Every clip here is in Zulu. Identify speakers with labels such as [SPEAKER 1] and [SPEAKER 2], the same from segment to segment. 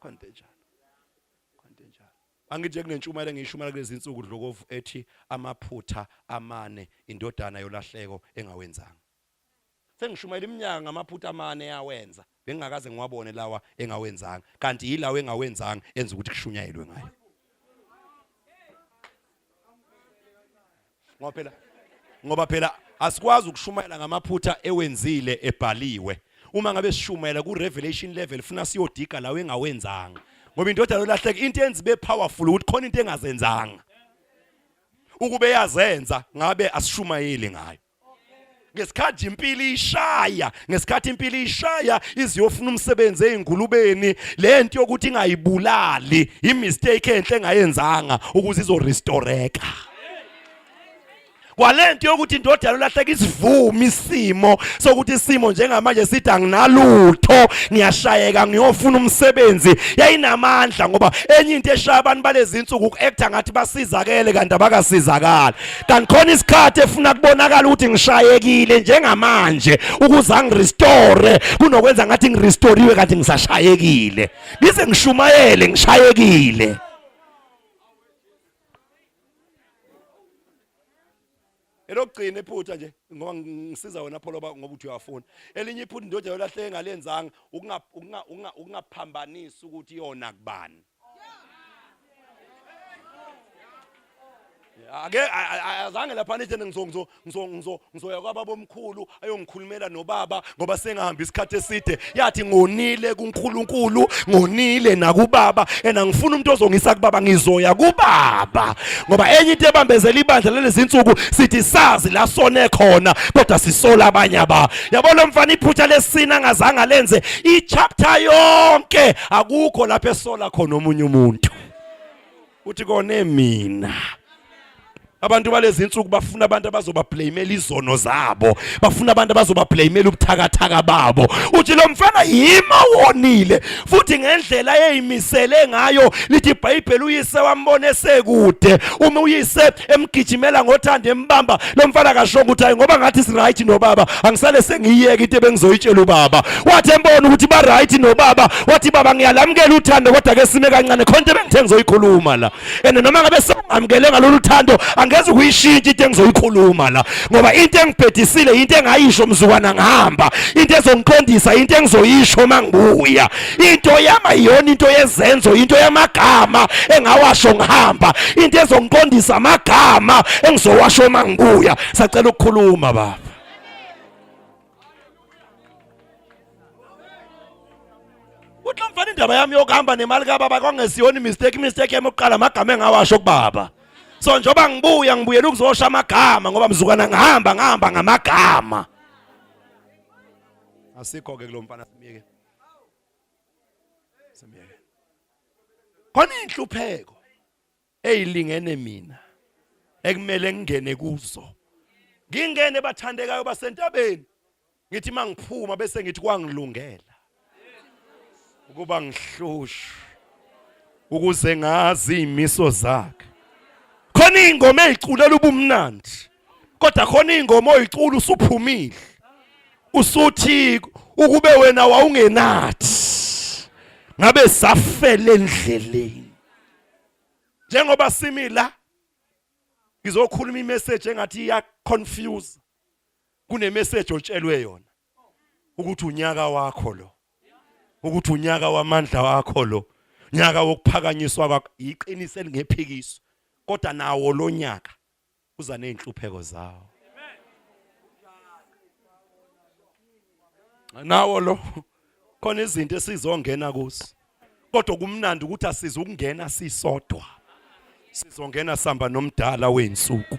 [SPEAKER 1] Khona into enjalo. Khona into enjalo. Angithi nje kunentshumayelo engiyishumayela kulezi insuku Dlokovu ethi amaphutha amane indodana yolahleko engawenzanga. Sengishumayela iminyaka ngamaphutha amane eyawenza. Bengingakaze ngiwabone lawa engawenzanga. Kanti yilawa engawenzanga enza ukuthi kushunyayelwe ngayo. Ngoba phela ngoba phela asikwazi ukushumayela ngamaphutha ewenzile ebhaliwe. Uma ngabe sishumayela ku revelation level funa siyodiga lawo engawenzanga. Ngoba indodana yolahleka into enza ibe powerful ukuthi khona into engazenzanga. Ukube yazenza ngabe asishumayeli ngayo. Ngesikhathi impilo ishaya, ngesikhathi impilo ishaya iziyofuna umsebenzi ezingulubeni, lento yokuthi ingayibulali imistake enhle engayenzanga ukuze izorestoreka. Kwalento yokuthi indodana yolahleka isivuma isimo sokuthi isimo njengamanje sithi anginalutho, ngiyashayeka ngiyofuna umsebenzi, yayinamandla ngoba enye into eshaya abantu balezi insuku uku-acta ngathi basizakele kanti abakasizakali. Kanti khona isikhathi efuna kubonakala ukuthi ngishayekile njengamanje ukuze angirestore kunokwenza ngathi ngirestoriwe kanti ngisashayekile. Ngize ngishumayele ngishayekile. Elokugcina iphutha nje ngoba ngisiza wena Pholoba ngoba uthi uyafuna. Elinye iphutha indoda yolahleke ngalenzanga ukungaphambanisi ukuthi yona kubani. Ake azange lapha nithi ngizo ngizo ngizo ngizo ngizoya kwababa omkhulu ayongikhulumela nobaba ngoba sengahamba isikhathi eside. Yathi ngonile kuNkulunkulu, ngonile nakubaba and angifuni umuntu ozongisa kubaba ngizoya kubaba. Ngoba enye into ebambezela ibandla lezi insuku sithi sazi la sone khona kodwa sisola abanye aba. Yabo lo mfana iphutha lesina angazange alenze i-chapter yonke akukho lapho esola khona omunye umuntu. Uthi kone mina. Abantu balezi insuku bafuna abantu abazobablamela izono zabo, bafuna abantu abazobablamela ubuthakathaka babo. Uthi lo mfana yima wonile futhi ngendlela eyimisele ngayo lithi iBhayibheli uyise wambona esekude. Uma uyise emgijimela ngothando embamba, lo mfana akashongo ukuthi hayi ngoba ngathi si right nobaba, angisale sengiyiyeka into ebengizoyitshela ubaba. Wathi embona ukuthi ba right nobaba, wathi baba ngiyalamukela uthando kodwa ke sime kancane khona into ebengithe ngizoyikhuluma la. And noma ngabe sengamukele ngalolu thando angeze ukuyishintsha into engizoyikhuluma la ngoba into engibhedisile into engayisho mzukwana ngihamba, into ezongiqondisa into engizoyisho mangibuya, into yama iyona into yezenzo, into yamagama engawasho ngihamba, into ezongiqondisa amagama engizowasho mangibuya. Sacela ukukhuluma baba. Uthi lo mfana indaba yami yokuhamba nemali kababa kwangesiyona imistake, imistake yami yokuqala amagama engawasho kubaba. So njengoba ngibuya ngibuyela ukuzosha amagama ngoba mzukwana ngihamba ngihamba ngamagama. Asikho ke kulomfana simyeke. Simyeke. Khona inhlupheko eyilingene mina ekumele ngingene kuzo. Ngingene bathandekayo basentabeni. Ngithi mangiphuma bese ngithi kwangilungela ukuba ngihlushwe ukuze ngazi imiso zakhe. Khona ingoma eziculela ubumnandi kodwa khona ingoma oyicula usuphumile usuthi ukube wena wawungenathi ngabe safele endleleni. Njengoba simi la ngizokhuluma imessage engathi iya confuse. Kune message otshelwe yona ukuthi unyaka wakho lo, ukuthi unyaka wamandla wakho lo, unyaka wokuphakanyiswa kwakho. Iqiniso elingephikiswa, kodwa nawo lo nyaka uza nezinhlupheko zawo. Nawo lo khona izinto esizongena kuzo, kodwa kumnandi ukuthi asize ukungena sisodwa, sizongena samba nomdala wensuku.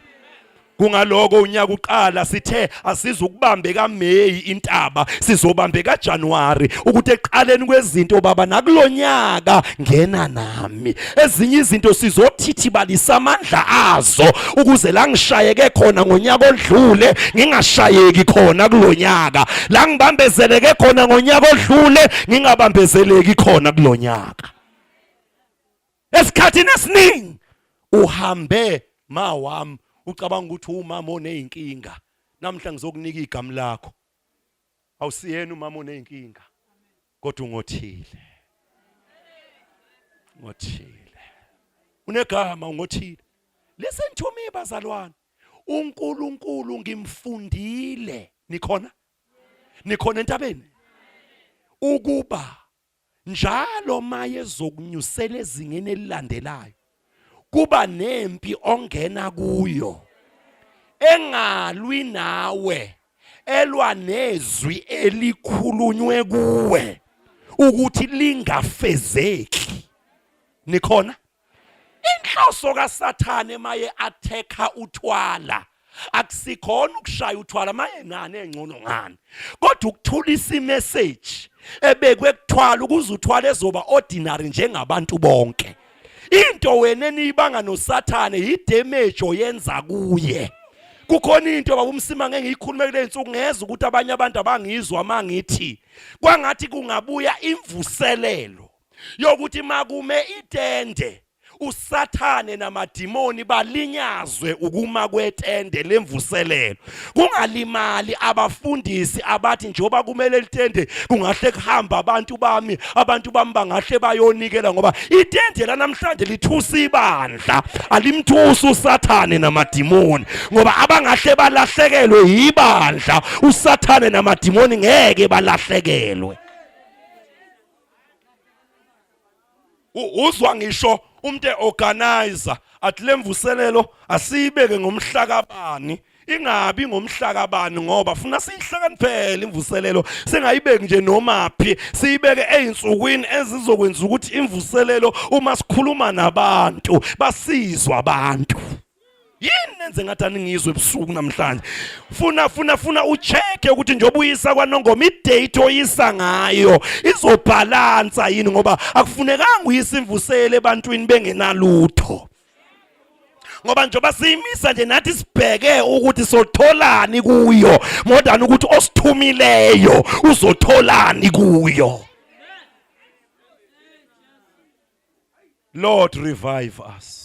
[SPEAKER 1] Kungaloko unyaka uqala sithe asizukubambe kaMay intaba, sizobambe kaJanuary ukuthi eqaleni kwezinto baba nakulonyaka ngena nami. Ezinye izinto sizothithibalisa amandla azo ukuze la ngishayeke khona ngonyaka odlule ngingashayeki khona kulonyaka, la ngibambezeleke khona ngonyaka odlule ngingabambezeleki khona kulonyaka. Esikhathini esiningi uhambe ma wami ucabanga ukuthi umama oneyinkinga, namhla ngizokunika igama lakho. Awusiyena umama oneyinkinga kodwa ungothile. Ngothile. Unegama ungothile. Listen to me bazalwane. uNkulunkulu ngimfundile. Nikhona? Nikhona entabeni? Ukuba njalo maye ezokunyusela ezingeni elilandelayo kuba nempi ongena kuyo engalwi nawe elwa nezwi elikhulunywe kuwe ukuthi lingafezeki. Nikhona? Inhloso kaSathane maye athekha uthwala akusikhona ukushaya uthwala maye ngani engcono ngani, kodwa ukuthulisa imessage ebekwe kuthwala ukuze uthwale ezoba ordinary njengabantu bonke. Into wena eniyibanga noSathane yidamage oyenza kuye. Kukhona into baba uMsima ngeke ngiyikhulume kule nsuku, ngeza ukuthi abanye abantu abangizwa mangithi kwangathi kungabuya imvuselelo yokuthi makume itende uSathane namadimoni balinyazwe ukuma kwetende lemvuselelo, kungalimali abafundisi abathi njengoba kumele litende kungahle kuhamba abantu bami, abantu bami bangahle bayonikela, ngoba itende lanamhlanje lithusa ibandla, alimthusi uSathane namadimoni, ngoba abangahle balahlekelwe yibandla, uSathane namadimoni ngeke balahlekelwe. Uzwa ngisho umuntu eorganizer athi lemvuselelo asiyibeke ngomhlakabani, ingabi ngomhlakabani, ngoba funa siyihlakaniphele imvuselelo, singayibeki nje nomaphi, siyibeke ezinsukwini ezizokwenza ukuthi imvuselelo uma sikhuluma nabantu basizwa abantu. Yini nenze ngathi aningizwe ebusuku namhlanje? Funa funa funa ucheck ukuthi njengoba uyisa kwaNongoma idate oyisa ngayo izobhalansa yini, ngoba akufunekanga uyise imvusele ebantwini bengenalutho, ngoba njengoba siyimisa nje nathi sibheke ukuthi sotholani kuyo more than ukuthi osithumileyo uzotholani kuyo. Lord, revive us.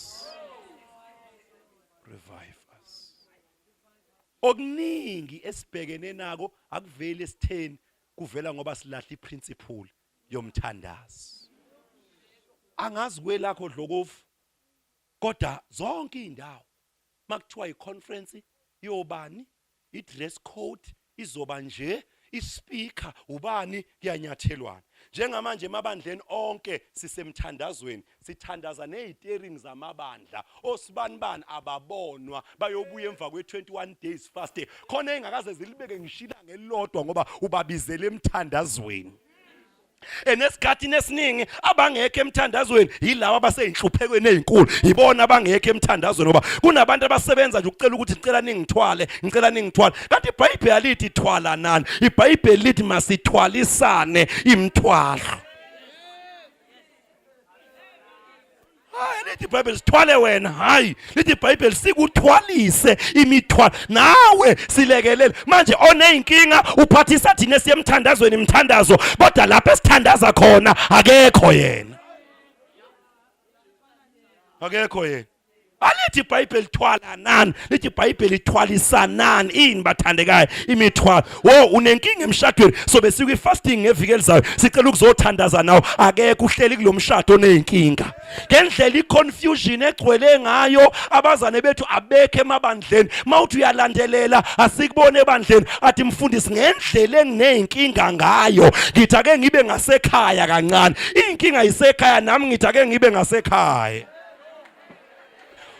[SPEAKER 1] Revive us. Okuningi esibhekene nako akuveli esitheni, kuvela ngoba silahla iprinciple yomthandazo. Angazi kwelakho dlokovu, kodwa zonke indawo makuthiwa iconference yobani, i-dress code izoba nje, ispeaker ubani, kuyanyathelwana. Njengamanje emabandleni onke sisemthandazweni, sithandaza nezitering zamabandla, osibanibani ababonwa bayobuya emva kwe-21 days fasting, khona engakaze zilibeke ngisho ilanga elilodwa ngoba ubabizele emthandazweni. Enesikhathini esiningi abangekho emthandazweni yilabo abaseyinhluphekweni ezinkulu, yibona abangekho emthandazweni, ngoba kunabantu abasebenza nje ukucela ukuthi ngicela ningithwale, ngicela ningithwale. Kanti iBhayibheli alithi thwalanani, iBhayibheli lithi masithwalisane imithwalo. Hayi, lithi iBhayibheli sithwale wena, hayi lithi iBhayibheli sikuthwalise imithwalo nawe silekelele. Manje oneyinkinga uphathisa thina esiye emthandazweni imthandazo, kodwa lapho esithandaza khona akekho yena, akekho yena. Alithi iBhayibheli thwalanani, lithi iBhayibheli thwalisanani. Ini bathandekayo imithwalo? Wo unenkinga emshadweni, sobe sikwi fasting ngeviki elizayo, sicela ukuzothandaza nawe. Akekho uhleli kulomshado oneyinkinga. Ngendlela iconfusion egcwele ngayo, abazane bethu abekho emabandleni. Mawuthi uyalandelela asikubone ebandleni, athi mfundisi ngendlela engineyinkinga ngayo, ngithi ake ngibe ngasekhaya kancane. Inkinga isekhaya, nami ngithi ake ngibe ngasekhaya.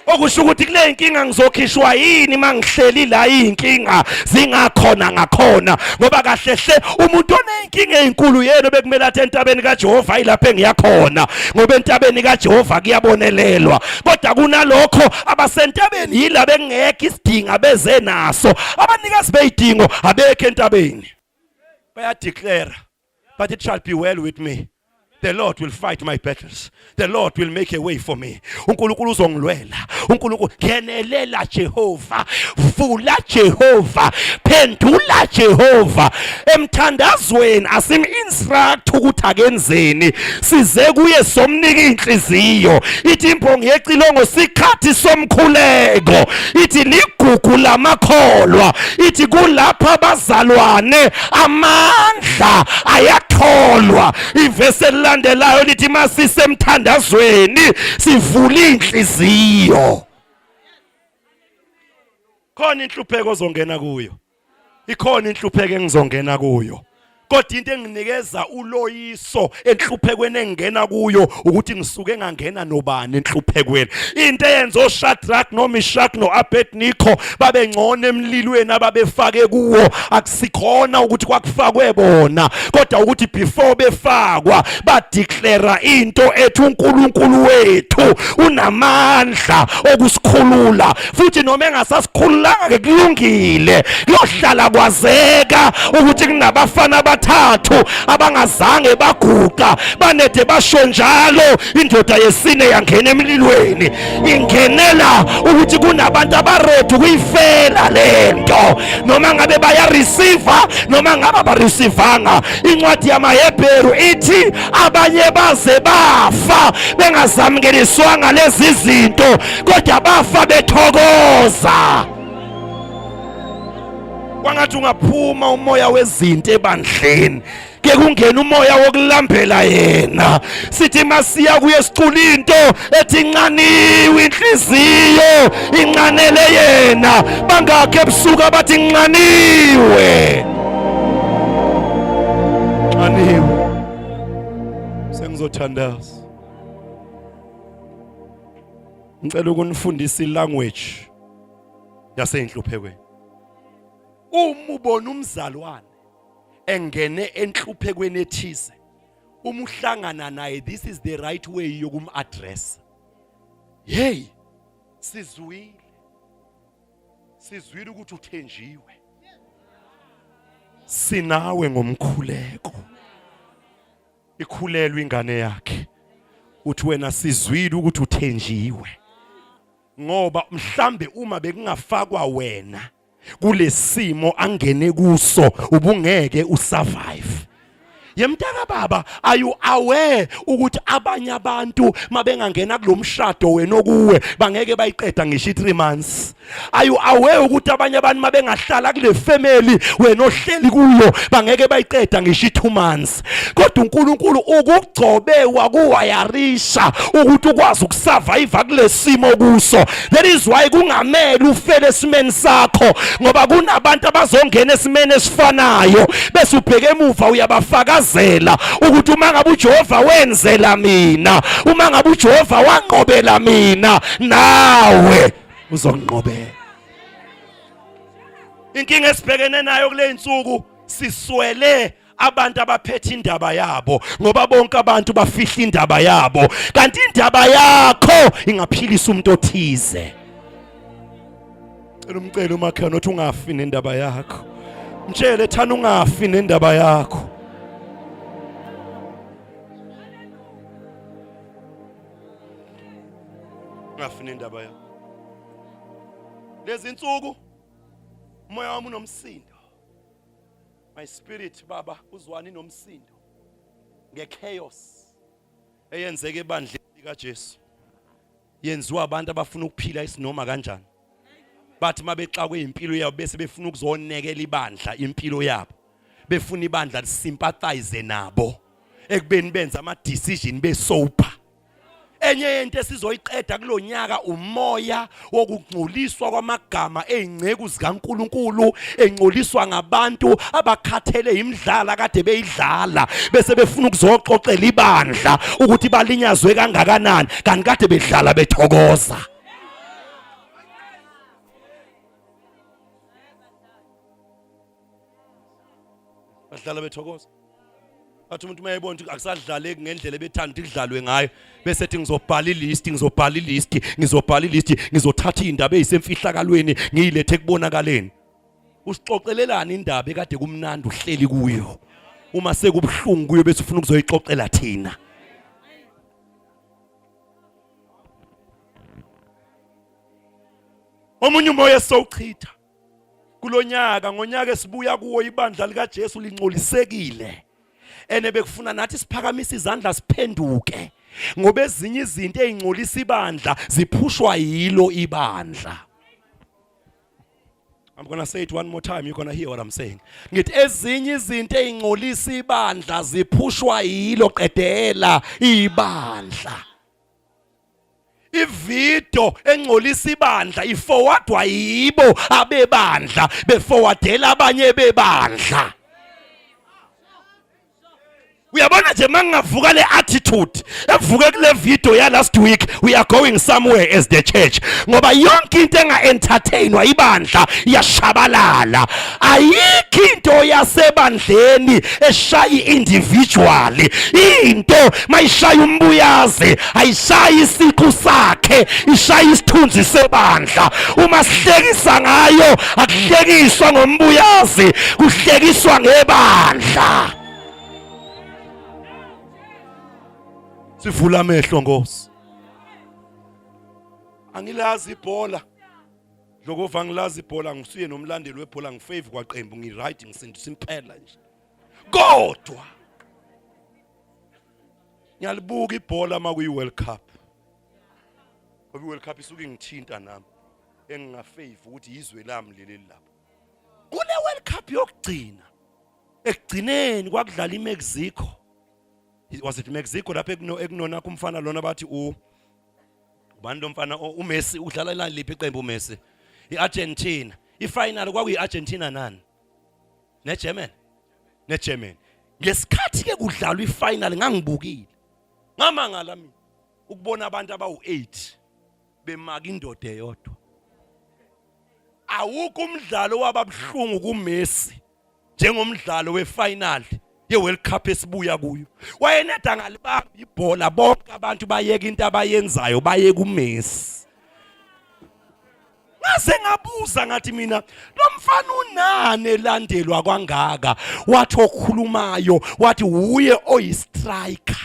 [SPEAKER 1] Okusho ukuthi kule inkinga ngizokhishwa yini mangihleli la, inkinga zingakhona ngakhona, ngoba kahle hle umuntu onenkinga ezinkulu yena bekumele athi entabeni kaJehova ilapho engiyakhona, ngoba entabeni kaJehova kuyabonelelwa. Kodwa kunalokho abasentabeni yila bengekho isidinga beze naso, abanikazi beyidingo abekho entabeni, bayadeclare, but it shall be well with me. The Lord will fight my battles. The Lord will make a way for me. uNkulunkulu uzongilwela. uNkulunkulu ngenelela Jehova. Vula Jehova. Phendula Jehova. Emthandazweni asim instruct ukuthi akenzeni. Size kuye somnika inhliziyo. Ithi imbongi yecilongo sikhathi somkhuleko. Ithi ligugu lamakholwa. Ithi kulapha abazalwane amandla ayathu Ngokukholwa. Ivesi elilandelayo lithi masisemthandazweni sivule inhliziyo. Khona inhlupheko ozongena kuyo. Ikhona inhlupheko engizongena kuyo. Kodwa into enginikeza uloyiso enhluphekweni engingena kuyo ukuthi ngisuke ngangena nobani enhluphekweni. Into eyenza oShadrach noMeshach noAbednego babe ngcono emlilweni ababefake kuwo akusikhona ukuthi kwakufakwe bona, kodwa ukuthi before befakwa badeclare into ethi uNkulunkulu wethu unamandla okusikhulula futhi noma engasasikhululanga ke kulungile kuyohlala kwazeka ukuthi kunabafana abathathu abangazange baguqa banede basho njalo indoda yesine yangena emlilweni ingenela ukuthi kunabantu abaready ukuyifela lento noma ngabe baya receive noma ngabe abareceiveanga incwadi yamaHebheru ithi abanye baze bafa bengazamukeliswanga lezi zinto kodwa bafa bethokoza. Kwangathi ungaphuma umoya wezinto ebandleni ke kungena umoya wokulambela yena. Sithi masiya kuye sicula into ethi inqaniwe inhliziyo inqanele yena. Bangakhe ebusuku abathi nqaniwe, nqaniwe. Sengizothandaza, ngicela ukunifundisa ilanguage yaseyinhluphekweni. Uma ubona umzalwane engene enhluphekweni ethize, uma uhlangana naye, this is the right way yokum-address. Hey, sizwile, sizwile ukuthi uthenjiwe, sinawe ngomkhuleko. Ikhulelwe ingane yakhe, uthi wena sizwile ukuthi uthenjiwe, ngoba mhlambe uma bekungafakwa wena kulesimo angene kuso ubungeke usurvive. Yemntaka baba, are you aware ukuthi abanye abantu mabengangena kulomshado wena okuwe bangeke bayiqeda ngisho i3 months? Are you aware ukuthi abanye abantu mabengahlala kule family wena ohleli kuyo bangeke bayiqeda ngisho i2 months? Kodwa uNkulunkulu ukugcobe wakuwayarisha ukuthi ukwazi ukusurvive kulesimo kuso. That is why kungamele ufele esimeni sakho, ngoba kunabantu abazongena esimeni esifanayo bese ubheke emuva uyabafakazela ukuthi uma ngabe uJehova wenzela mina, uma ngabe uJehova wanqobela mina, nawe uzonqobela. Inkinga esibhekene nayo kule insuku, siswele abantu abaphethe indaba yabo, ngoba bonke abantu bafihla indaba yabo, kanti indaba yakho ingaphilisa umuntu othize. Cela umcele umakhelwane uthi ungafi nendaba yakho. Mtshele thana ungafi nendaba yakho. Ungafi nendaba yakho. Lezi insuku umoya wami unomsindo. My spirit baba uzwani nomsindo ngechaos eyenzeka ebandleni likaJesu. Yenziwa abantu abafuna ukuphila isinoma kanjani. Bathi mabexakwe impilo yabo bese befuna ukuzonekela ibandla impilo yabo. Befuna ibandla lisympathize nabo ekubeni benza ama decision besober. Enye yento esizoyiqeda kulonyaka umoya wokungcoliswa kwamagama ezinceku zikaNkuluNkulu, engcoliswa ngabantu abakhathele imidlala kade beyidlala bese befuna ukuzoxoxela ibandla ukuthi balinyazwe kangakanani, kanti kade bedlala bethokoza. Badlala bethokoza. Athi umuntu uma ebona ukuthi akusadlaleki ngendlela ebethanda ukuthi kudlalwe ngayo, bese ethi ngizobhala ilist, ngizobhala ilist, ngizobhala ilist, ngizothatha indaba ezisemfihlakalweni ngiyilethe ekubonakaleni. Usixoxelelani indaba ekade kumnandi uhleli kuyo? Uma sekubuhlungu kuyo bese ufuna ukuzoyixoxela thina. Omunye umoya esowuchitha kulonyaka, ngonyaka esibuya kuwo, ibandla likaJesu lingcolisekile, ene bekufuna nathi siphakamise izandla siphenduke, ngoba ezinye izinto ezingcolisa ibandla ziphushwa yilo ibandla. I'm going to say it one more time you're going to hear what I'm saying. Ngithi ezinye izinto ezingcolisa ibandla ziphushwa yilo qedela ibandla. Ividiyo engcolisa ibandla iforwardwa yibo abebandla beforwardela abanye bebandla. Uyabona nje mangingavuka le attitude evuke kule video ya last week, we are going somewhere as the church, ngoba yonke into enga entertainwa ibandla iyashabalala. Ayikho into yasebandleni eshaya individually. Into mayishaya umbuyazi ayishayi isiqu sakhe, ishaya isithunzi sebandla. Uma sihlekisa ngayo akuhlekiswa ngombuyazi, kuhlekiswa ngebandla. Sivula amehlo Nkosi. Angilazi ibhola. Dlokova ngilazi ibhola, ngisuye nomlandeli webhola, ngifavor kwaqembu, ngi-right, ngisindisa impela nje. Kodwa ngiyalibuka ibhola uma kuyi-World Cup. Ngoba i-World Cup isuke ingithinta nami engingafavor ukuthi yizwe lami leli lapha. Kule World Cup yokugcina ekugcineni kwakudlala iMexico. Was it Mexico lapha ekunona kumfana lona bathi u ubani lo mfana uMessi udlala la liphi iqembu uMessi? IArgentina. Ifinal kwakuyiArgentina nani? NeGermany. NeGermany. Ngesikhathi ke kudlalwa ifinal ngangibukile. Ngamangala mina ukubona abantu abawu8 bemaka indoda eyodwa. Awukho umdlalo wababuhlungu kuMessi njengomdlalo wefinal yeWorld Cup esibuya kuyo. Wayeneda ngalibamba ibhola, bonke abantu bayeka into abayenzayo baye kuMessi. Ngaze ngabuza ngathi mina lo mfana unani elandelwa kwangaka? Wathi okhulumayo wathi wuye oyi-striker,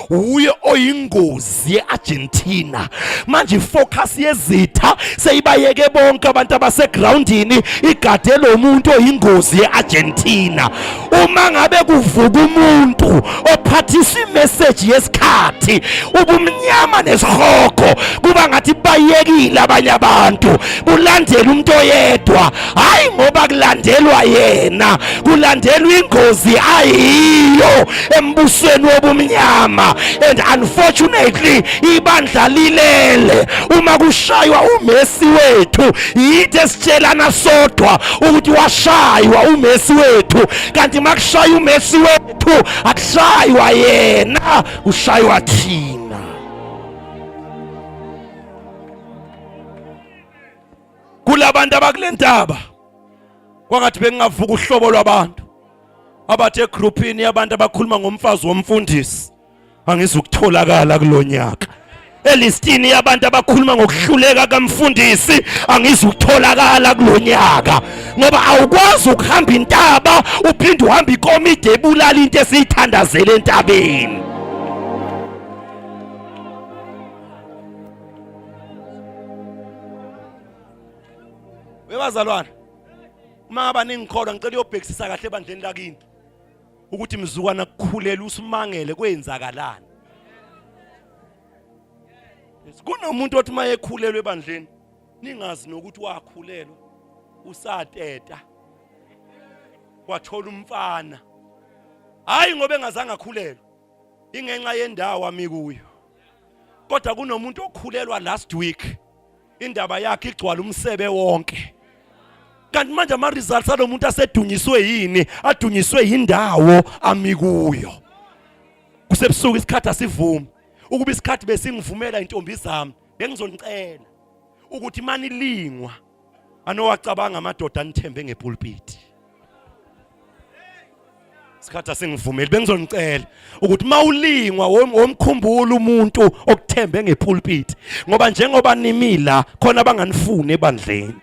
[SPEAKER 1] wuye oyingozi ye-Argentina. Manje ifocus yezitha seyibayeke bonke abantu abasegroundini, igade lo muntu oyingozi ye-Argentina. Uma ngabe kuvuka umuntu ophathisa imessage yesikhathi, ubumnyama nesihogo kuba ngathi bayekile abanye abantu, kulandela umuntu oyedwa. Hayi ngoba kulandelwa yena, kulandelwa ingozi ayiyo embusweni wobumnyama. And unfortunately ibandla lilele uma kushaywa uMessi wethu. Yithi esitshelana sodwa ukuthi washaywa uMessi wethu, kanti makushaya uMessi wethu akushaywa yena, kushaywa thina. Kulabantu abakulentaba kwangathi bengingavuka uhlobo lwabantu abathe egroupini yabantu abakhuluma ngomfazi womfundisi angizukutholakala kulonyaka, elistini yabantu abakhuluma ngokuhluleka kamfundisi angizukutholakala kulonyaka, ngoba awukwazi ukuhamba intaba uphinde uhambe ikomidi ebulala into esiyithandazele entabeni. Webazalwane, uma ngaba ningikholwa ngicela uyobhekisisa kahle ebandleni lakini ukuthi mzukwana kukhulela usimangele kwenzakalani. Kunomuntu othi uma ekhulelwe ebandleni ningazi nokuthi wakhulelwa usateta wathola umfana, hayi ngoba engazange akhulelwe, ingenxa yendawo ami kuyo. Kodwa kunomuntu okhulelwa last week, indaba yakhe igcwala umsebe wonke, kanti manje ama results alomuntu asedunyiswe yini? Adunyiswe yindawo ami kuyo. Kusebusuku, isikhathi asivumi. Ukuba isikhathi besingivumela, intombi zami, bengizonicela ukuthi manilingwa anowacabanga amadoda anithembe ngepulpit. Isikhathi asingivumeli. Bengizonicela ukuthi mawulingwa womkhumbula umuntu okuthembe ngepulpit, ngoba njengoba nimila khona abanganifuni ebandleni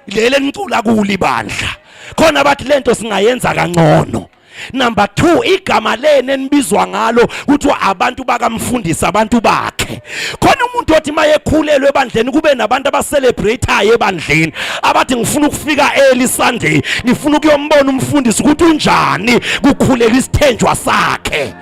[SPEAKER 1] leli enicula kuli ibandla, khona bathi lento singayenza kangcono. Number 2, igama leni enibizwa ngalo kuthiwa abantu bakamfundisi, abantu bakhe. Khona umuntu othi mayekhulelwe ebandleni kube nabantu abacelebrateayo ebandleni abathi ngifuna ukufika early Sunday, ngifuna ukuyombona umfundisi ukuthi unjani, kukhulelwa isithenjwa sakhe.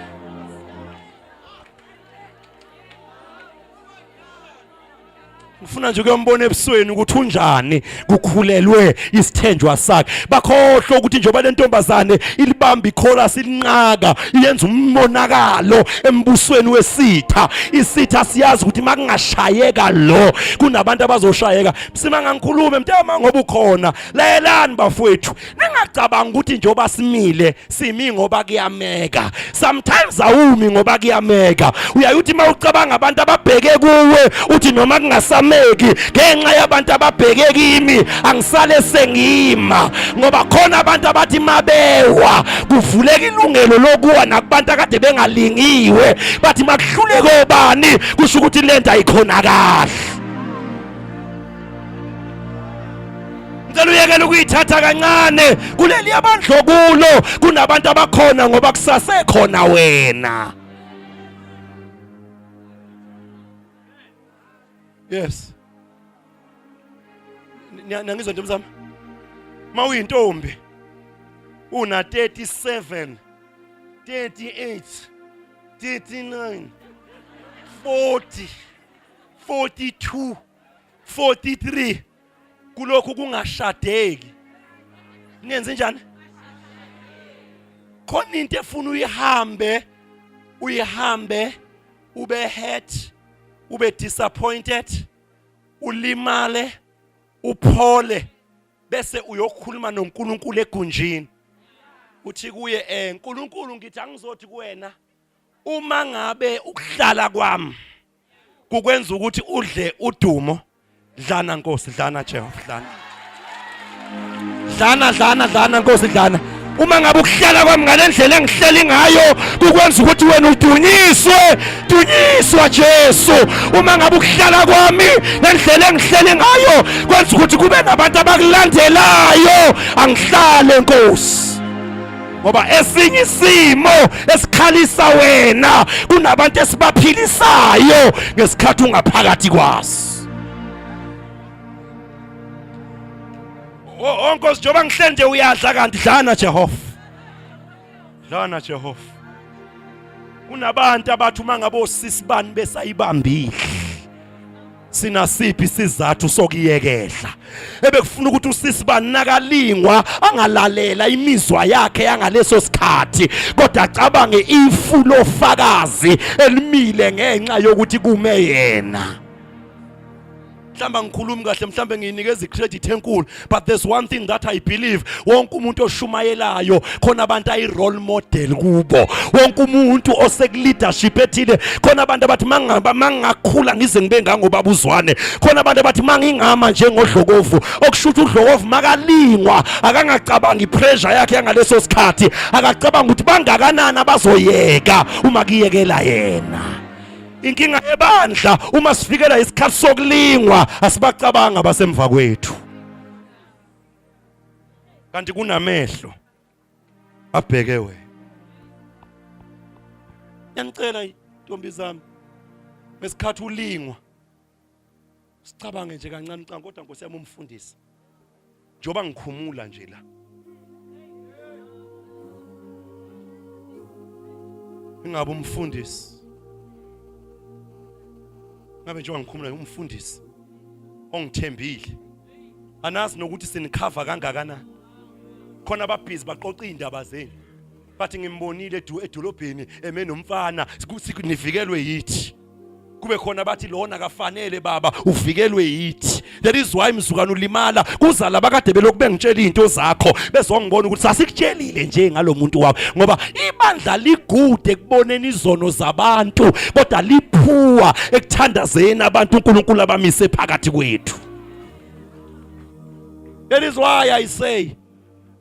[SPEAKER 1] Ngifuna nje ukuyombona ebusweni ukuthi unjani kukhulelwe isithenjwa sakhe. Bakhohlwa ukuthi njengoba le ntombazane ilibamba ichorus ilinqaka iyenza umonakalo embusweni wesitha. Isitha siyazi ukuthi makungashayeka lo kunabantu abazoshayeka. Msima ngangikhulume mntama ngoba ukhona. Layelani bafowethu. Ningacabanga ukuthi njengoba simile simi ngoba kuyameka. Sometimes awumi ngoba kuyameka. Uyaye uthi mawucabanga abantu ababheke kuwe uthi noma kungasameki ngenxa yabantu ababheke kimi angisale sengima ngoba khona abantu abathi mabewa kuvuleka ilungelo lokuwa nakubantu akade bengalingiwe bathi makuhluleke obani kusho ukuthi lento ayikhona kahle. Ngicela uyekele ukuyithatha kancane kuleli abandlo kulo kunabantu abakhona ngoba kusasekhona wena. Yes. Niyangizwa ntombi zami? Mawuyintombi una 37 38 39 40 42 43 kulokhu kungashadeki ningenze njani khona into efuna uyihambe uyihambe ube hurt ube disappointed ulimale uphole bese uyokhuluma noNkulunkulu egunjini uthi kuye eh uNkulunkulu ngithi angizothi kuwena uma ngabe ukuhlala kwami kukwenza ukuthi udle udumo dlana Nkosi dlana Jehova dlana dlana dlana dlana Nkosi dlana uma ngabe ukuhlala kwami ngalendlela engihleli ngayo kukwenza ukuthi wena udunyiswe dunyiswa Jesu uma ngabe ukuhlala kwami ngendlela engihleli ngayo kwenza ukuthi kube nabantu abakulandelayo angihlale Nkosi ngoba esinye isimo esikhalisa wena kunabantu esibaphilisayo ngesikhathi ungaphakathi kwaso. Oh Nkosi njengoba ngihleli nje uyadla kanti dlana Jehova. Dlana Jehova. Kunabantu abathi uma ngabe osisi bani besayibambile sinasiphi isizathu sokuyekehla ebekufuna ukuthi usisi banakalingwa angalalela imizwa yakhe yangaleso sikhathi kodwa acabange ifu lofakazi elimile ngenxa yokuthi kume yena. Mhlawumbe angikhulumi kahle, mhlawumbe ngiyinikeza icredit enkulu, but there's one thing that I believe: wonke umuntu oshumayelayo khona abantu ayi-role model kubo, wonke umuntu osekuleadership ethile khona abantu abathi mangingakhula ngize ngibe ngangobaba uZwane, khona abantu abathi mangingama njengodlokovu, okusho ukuthi udlokovu makalingwa akangacabangi ipressure yakhe yangaleso sikhathi, akacabanga ukuthi bangakanani abazoyeka uma kuyekela yena. Inkinga yebandla uma sifikela isikhathi sokulingwa asibacabanga abasemva kwethu, kanti kunamehlo abheke wena. Ngiyanicela intombi zami, ngesikhathi ulingwa sicabange nje kancane ucanga, kodwa Nkosi yami umfundisi njengoba ngikhumula nje la ingabe umfundisi ngabe njengoba ngikhumula umfundisi ongithembile anazi nokuthi sinikhava kangakanani khona ababhizi baqoqa iy'ndaba zenu bathi ngimbonile edolobheni eme nomfana nivikelwe yithi kube khona bathi lona kafanele baba uvikelwe yithi. That is why mzukwana ulimala kuza laba kade belokhu bengitshela izinto zakho bezongibona ukuthi sasikutshelile nje ngalomuntu wakho, ngoba ibandla ligude ekuboneni izono zabantu kodwa liphuwa ekuthandazeni abantu uNkulunkulu abamise phakathi kwethu. That is why I say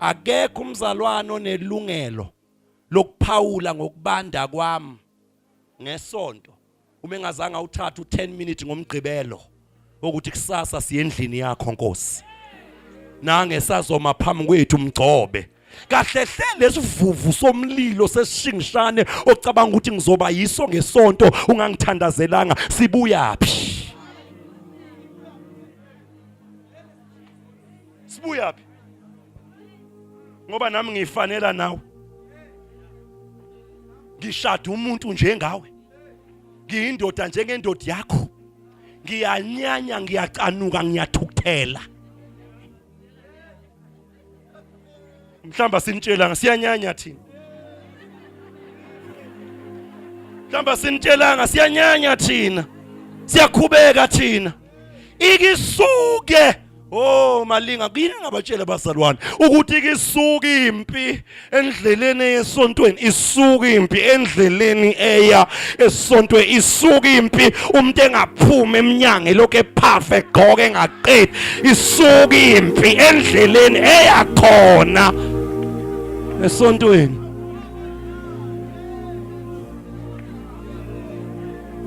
[SPEAKER 1] akekho umzalwane onelungelo lokuphawula ngokubanda kwami ngesonto uma engazange awuthathe u10 minutes ngomgqibelo ukuthi kusasa siye endlini yakho Nkosi, nange sazoma phambi kwethu mgcobe kahle hle lesivuvu somlilo sesishingishane ocabanga ukuthi ngizoba yiso ngesonto ungangithandazelanga sibuyaphi? Sibuyaphi? Ngoba nami ngifanela nawe, ngishada umuntu njengawe, ngiyindoda njengendoda yakho, Ngiyanyanya, ngiyacanuka, ngiyathukuthela. Mhlamba sinitshelanga siyanyanya thina. Mhlamba sinitshelanga siyanyanya thina. Siyakhubeka thina. Ikisuke. Oh malinga kini ngabatshela abazalwane ukuthi ikisuka impi endleleni esontweni, isuka impi endleleni eya esontweni, isuka impi umuntu engaphumi emnyango elokhu ephafa egqoke engaqedi, isuka impi endleleni eya khona esontweni.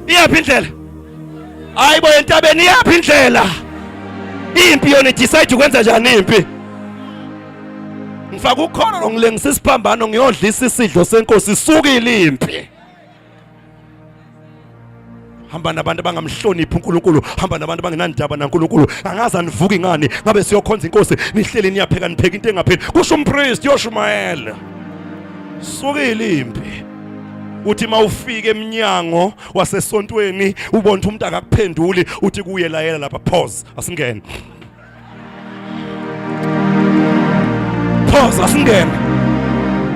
[SPEAKER 1] Iyaphi indlela? Hayibo entabeni, iyaphi indlela? Impi yona decide ukwenza njani impi? Ngifaka ukholo, ngilengisa isiphambano, ngiyodlisa isidlo senkosi, isukile impi. Hamba nabantu abangamhloniphi uNkulunkulu, hamba nabantu abangenandaba naNkulunkulu. Angazi anivuki ngani, ngabe siyokhonza inkosi, nihleli niyapheka, nipheka into engapheli. Kusho umpriest yoshumayela. Sukile impi. Uthi mawufika emnyango wasesontweni ubona ukuthi umuntu akakuphenduli, uthi kuye layela lapha, pause, asingene. Pause, asingene.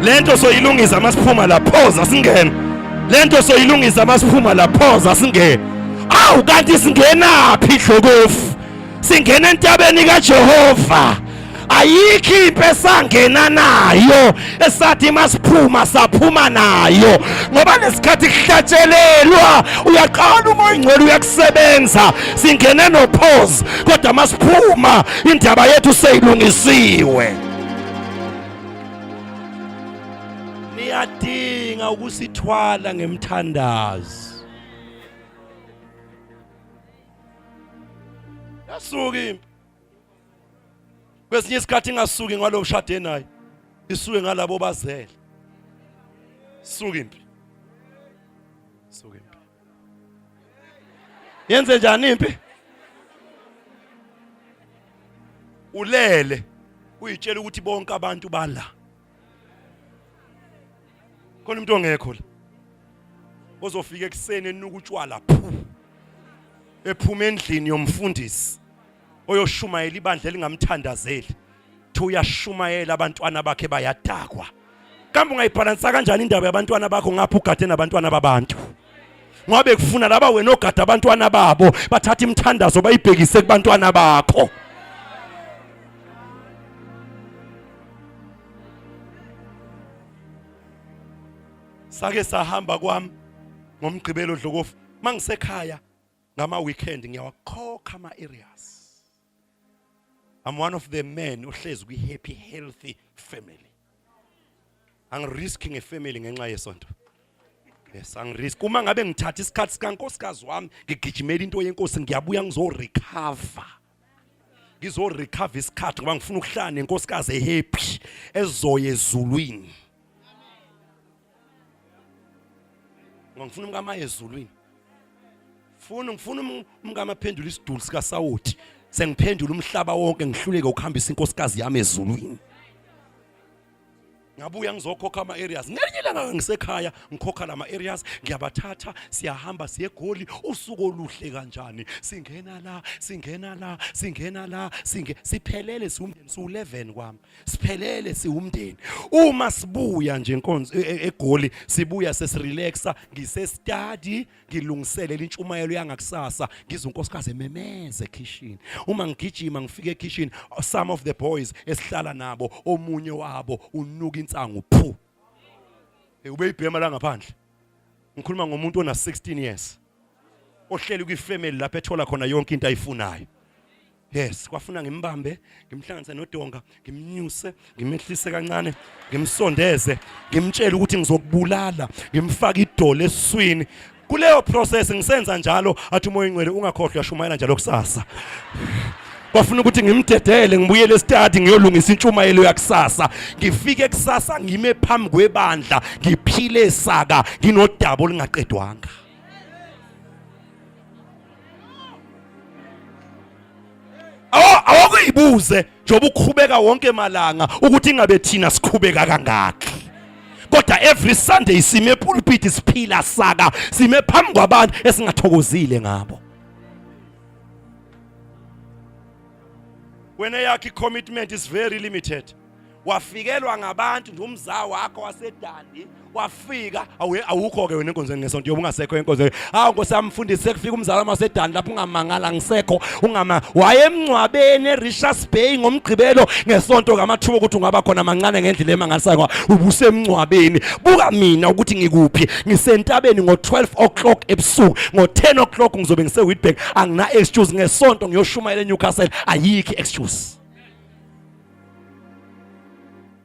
[SPEAKER 1] Lento soyilungisa masiphuma la, pause, asingene. Lento soyilungisa masiphuma la, pause, asingene. Awu kanti singenaphi dlokofu? Singena entabeni kaJehova. Ayikho impi esangena nayo esathi masiphuma saphuma nayo, ngoba lesikhathi kuhlatshelelwa uyaqala umoya ingcwele uyakusebenza. Singene no pause, kodwa masiphuma indaba yethu seyilungisiwe. Niyadinga ukusithwala ngemthandazo. Yasuka impi. Kwesinye isikhathi ingasuki ngalo ushade naye, isuke ngalabo bazele. Suka impi. Suka impi. Yenze njani impi? Ulele uyitshela ukuthi bonke abantu bala. Khona umuntu ongekho la. Ozofika ekuseni enuka utshwala phu. Ephuma endlini yomfundisi oyoshumayela ibandla elingamthandazeli. Thi uyashumayela abantwana bakhe bayadakwa. Kambe ungayibhalansa kanjani indaba yabantwana bakho ngapha ugade nabantwana babantu? Ngoba kufuna laba wena ogada abantwana babo bathatha imithandazo bayibhekise kubantwana bakho. Sake sahamba kwami ngomgqibelo Dlokofu, mangisekhaya ngama weekend ngiyawakhokha ama areas. I'm one of the men ohlezi kwi happy healthy family. Angiriski ngefamily ngenxa yesonto. Yes, angirisk. Uma ngabe ngithatha isikhathi sikankosikazi wami ngigijimela into yenkosi, ngiyabuya ngizorecover. Ngizorecover isikhathi ngoba ngifuna ukuhlala nenkosikazi ehappy ezoya ezulwini. Ngoba ngifuna umkama ezulwini. Funa ngifuna umkama aphendule isiduli sika Sawoti. Sengiphendula umhlaba wonke ngihluleke ukuhambisa inkosikazi yami ezulwini. Ngabuya ngizokhokha ama areas. Ngelinye ilanga ngisekhaya ngikhokha lama areas, ngiyabathatha siyahamba siye eGoli. Usuku oluhle kanjani. Singena la, singena la, singena la, singe siphelele siwumndeni siwu11 kwami. Siphelele siwumndeni. Uma sibuya nje inkonzo eGoli sibuya sesirelaxa, ngise study ngilungiselele intshumayelo yangakusasa, ngizwe unkosikazi ememeza ekhishini. Uma ngigijima ngifike ekhishini, some of the boys esihlala nabo, omunye wabo unuka insangu phu. Hey, ubeyibhema la ngaphandle. Ngikhuluma ngomuntu ona 16 years ohleli kwifamily lapho ethola khona yonke into ayifunayo. Yes, kwafuna ngimbambe, ngimhlanganise nodonga, ngimnyuse, ngimehlise kancane, ngimsondeze, ngimtshele ukuthi ngizokubulala, ngimfake idolo esiswini. Kuleyo process ngisenza njalo, athi uMoya oNgcwele ungakhohlwa uyashumayela njalo kusasa. Kwafuna ukuthi ngimdedele ngibuyele estadi ngiyolungisa intshumayelo yakusasa. Ngifike kusasa ngime phambi kwebandla, ngiphile saka, nginodaba olungaqedwanga. Awukuyibuze njengoba ukhubeka wonke malanga ukuthi ingabe thina sikhubeka kangaki. Kodwa every Sunday sime epulpit siphila saka, sime phambi kwabantu esingathokozile ngabo. Wena yakho i-commitment is very limited. Wafikelwa ngabantu nje umza wakho wasedandi wafika awukho ke wena enkonzweni ngesonto yoba ungasekho enkonzweni. Hawu Nkosi yami mfundisi sekufika umzalwane wasedandi lapho ungamangala ngisekho ungama wayemngcwabeni eRichards Bay ngomgqibelo ngesonto ngamathuba ukuthi ungaba khona mancane ngendlela emangalisayo ubusemngcwabeni. Buka mina ukuthi ngikuphi ngisentabeni ngo-12 o'clock ebusuku ngo-10 o'clock ngizobe ngise-Witbank angina excuse ngesonto ngiyoshumayela eNewcastle ayikho excuse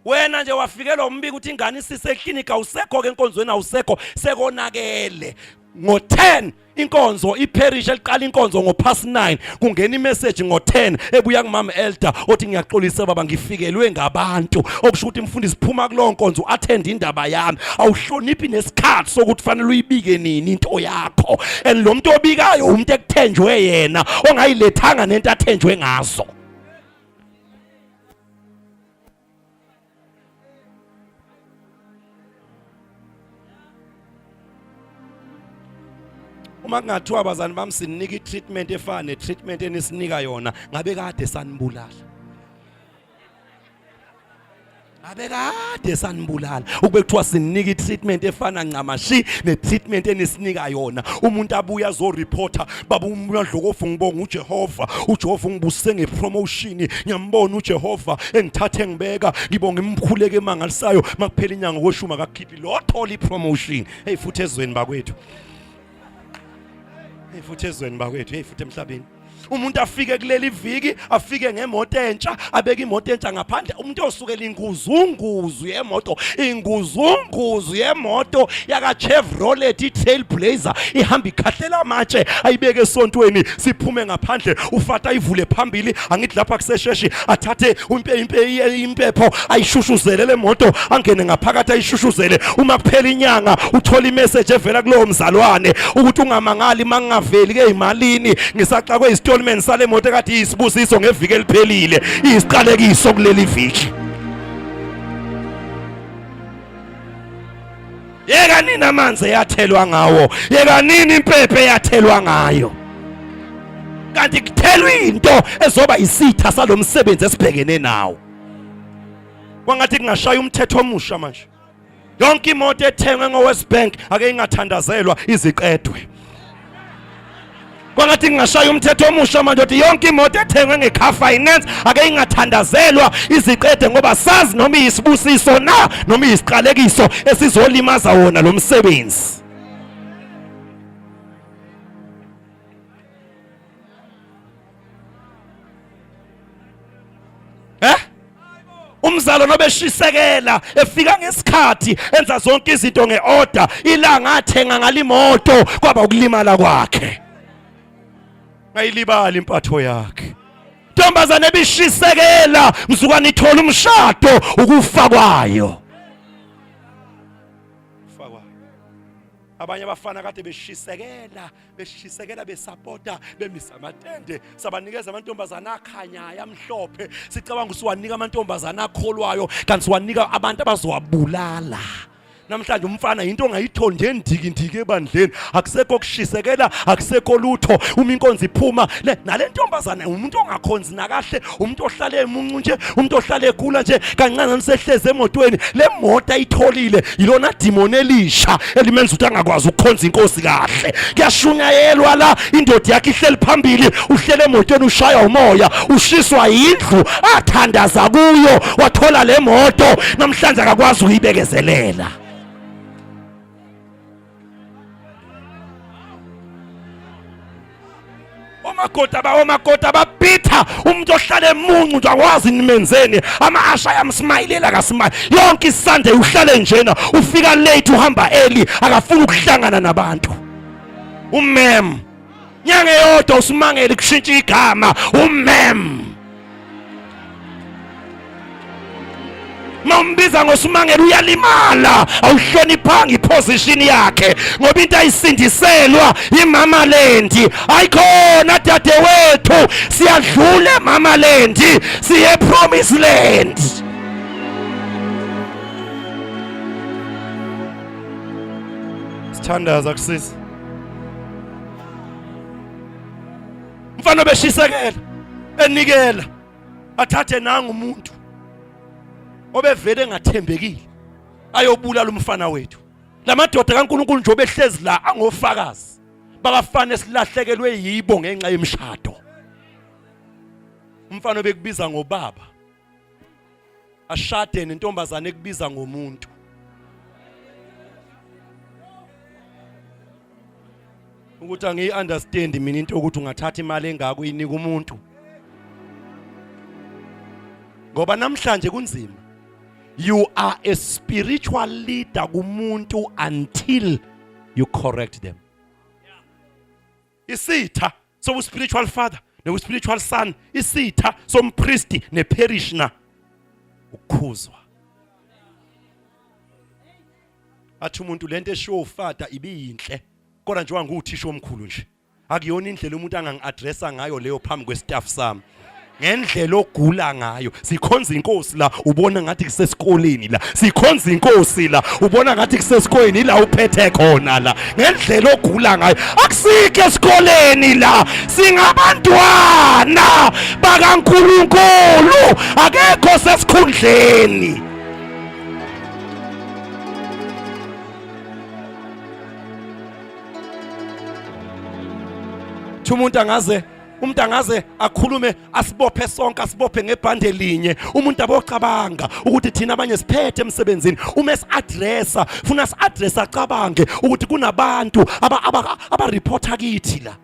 [SPEAKER 1] wena nje wafikelwa umbiko ukuthi ingane isise clinic awusekho ke enkonzweni awusekho sekonakele ngo-10 inkonzo iparish eliqala inkonzo ngo-past 9 kungena imessage ngo-10 ebuya kumama elder othi ngiyaxolisa baba ngifikelwe ngabantu okusho ukuthi mfundisi phuma kulowo nkonzo attend indaba yami awuhloniphi nesikhathi sokuthi fanele uyibike nini into yakho and lo muntu obikayo umuntu ekuthenjwe yena ongayilethanga nento athenjwe ngazo uma kungathiwa abazali bami sinika i-treatment efana ne-treatment enisinika yona ngabe kade sanibulala ngabe kade sanibulala ukube kuthiwa sinika i-treatment efana ncamashi ne-treatment enisinika yona umuntu abuye azoreporta baba uMadlokofu ngibonga uJehova uJehova ungibusise ngepromotion ngiyambona uJehova engithathe ngibeka ngibonga imkhuleko emangalisayo makuphela inyanga kweshumi akakhiphi lo thola ipromotion hey futhi ezweni bakwethu hey futhi ezweni bakwethu hey futhi emhlabeni umuntu afike kuleli viki afike ngemoto entsha abeke imoto entsha ngaphandle umuntu osukela inguzunguzu yemoto inguzunguzu yemoto yaka Chevrolet iTrailblazer ihamba ikhahlela amatshe ayibeke esontweni siphume ngaphandle ufata ayivule phambili angithi lapha kusesheshi athathe impepho ayishushuzele le moto angene ngaphakathi ayishushuzele uma kuphela inyanga uthola imessage evela kulowo mzalwane ukuthi ungamangali mangingaveli ke imalini ngisaxakwe installment sale moto ekade iyisibusiso ngeviki eliphelile iyisiqalekiso kuleli viki yeka nini amanzi eyathelwa ngawo yeka nini impepho eyathelwa ngayo kanti kuthelwa into ezoba isitha salomsebenzi esibhekene nawo kwangathi kungashaya umthetho omusha manje yonke imoto ethengwe ngoWest Bank ake ingathandazelwa iziqedwe kwangathi ngingashaya umthetho omusha manje ukuthi yonke imoto ethengwe nge-car finance ake ingathandazelwa iziqede ngoba sazi noma iyisibusiso na noma iyisiqalekiso esizolimaza wona lo msebenzi Eh? Umzalo nobeshisekela efika ngesikhathi enza zonke izinto ngeorder ilanga athenga ngalimoto kwaba ukulimala kwakhe. Ngayilibala impatho yakhe. Ntombazane ebishisekela mzukwane ithola umshado ukufa kwayo. Kufa kwayo. Abanye abafana kade beshisekela beshisekela besapota bemisa amatende sabanikeza amantombazana akhanyayo amhlophe sicabanga ukuthi siwanika amantombazana akholwayo kanti siwanika abantu abazowabulala namhlanje umfana into ongayitholi nje ndiki ndiki ebandleni akusekho kushisekela akusekho lutho uma inkonzo iphuma le nale ntombazane umuntu ongakhonzi nakahle umuntu ohlale emuncu nje umuntu ohlale egula nje kancane nisehleze emotweni le moto ayitholile yilona demon elisha elimenza ukuthi angakwazi ukukhonza inkosi kahle kuyashunyayelwa la indoda yakhe ihleli phambili uhlele emotweni ushaya umoya ushiswa yindlu athandaza kuyo wathola le moto namhlanje akakwazi ukuyibekezelela omakoti abawomakoti ababitha umuntu ohlala emuncu nje akwazi nimenzeni ama-asha ayamsmayilela akasimayile yonke isunday uhlale njena ufika late uhamba early akafuni ukuhlangana nabantu umem nyanga eyodwa usimangele kushintsha igama umem Mawumbiza ngosimangele uyalimala awuhloniphanga iposition yakhe ngoba into ayisindiselwa imama lendi ayikhona dadewethu siyadlula emama lendi siye promise land Sithandaza kusisi Mfana beshisekela enikela. Athathe nangu umuntu obevele engathembekile ayobulala umfana wethu. Lamadoda kaNkuluNkulu nje obehlezi la angofakazi babafana esilahlekelwe yibo ngenxa yemishado. Umfana obekubiza ngobaba ashade nentombazane ekubiza ngomuntu. Ukuthi angiyi-understand mina into yokuthi ungathatha imali engaka uyinika umuntu, ngoba namhlanje kunzima. You are a spiritual leader kumuntu until you correct them. Isitha sobu spiritual father nobu spiritual son, isitha sompristi neparishioner, ukukhuzwa. Athi umuntu lento eshiwo ufata ibiyinhle, kodwa njengoba nguthisha omkhulu nje, akuyona indlela umuntu angangi-addressa ngayo leyo phambi kwestaff sami, ngendlela ogula ngayo. Sikhonza inkosi la, ubona ngathi kusesikoleni la. Sikhonza inkosi la, ubona ngathi kusesikoleni ila uphethe khona la, ngendlela ogula ngayo. Akusikho esikoleni la, singabantwana bakaNkulunkulu, akekho sesikhundleni. Umuntu angaze, umuntu angaze akhulume asibophe sonke, asibophe ngebhande linye. Umuntu abocabanga ukuthi thina abanye siphethe emsebenzini, uma esi-addressa, funa si-address, acabange ukuthi kunabantu abareporta kithi la.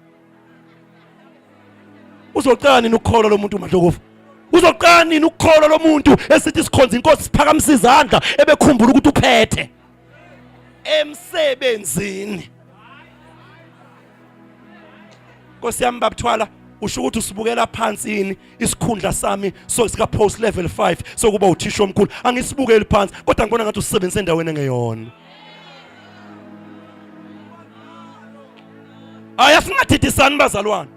[SPEAKER 1] Uzoqala nini ukukholwa lo muntu, Madlokovu? Uzoqala nini ukukholwa lo muntu esithi sikhonza inkosi, siphakamisa izandla, ebekhumbula ukuthi uphethe emsebenzini? Nkosi yami, babuthwala, usho ukuthi usibukela phansi yini isikhundla sami so sika post level 5 sokuba uthisha omkhulu? Angisibukeli phansi, kodwa ngibona ngathi usebenzisa endaweni engeyona. Hayi, asingathithisani bazalwane,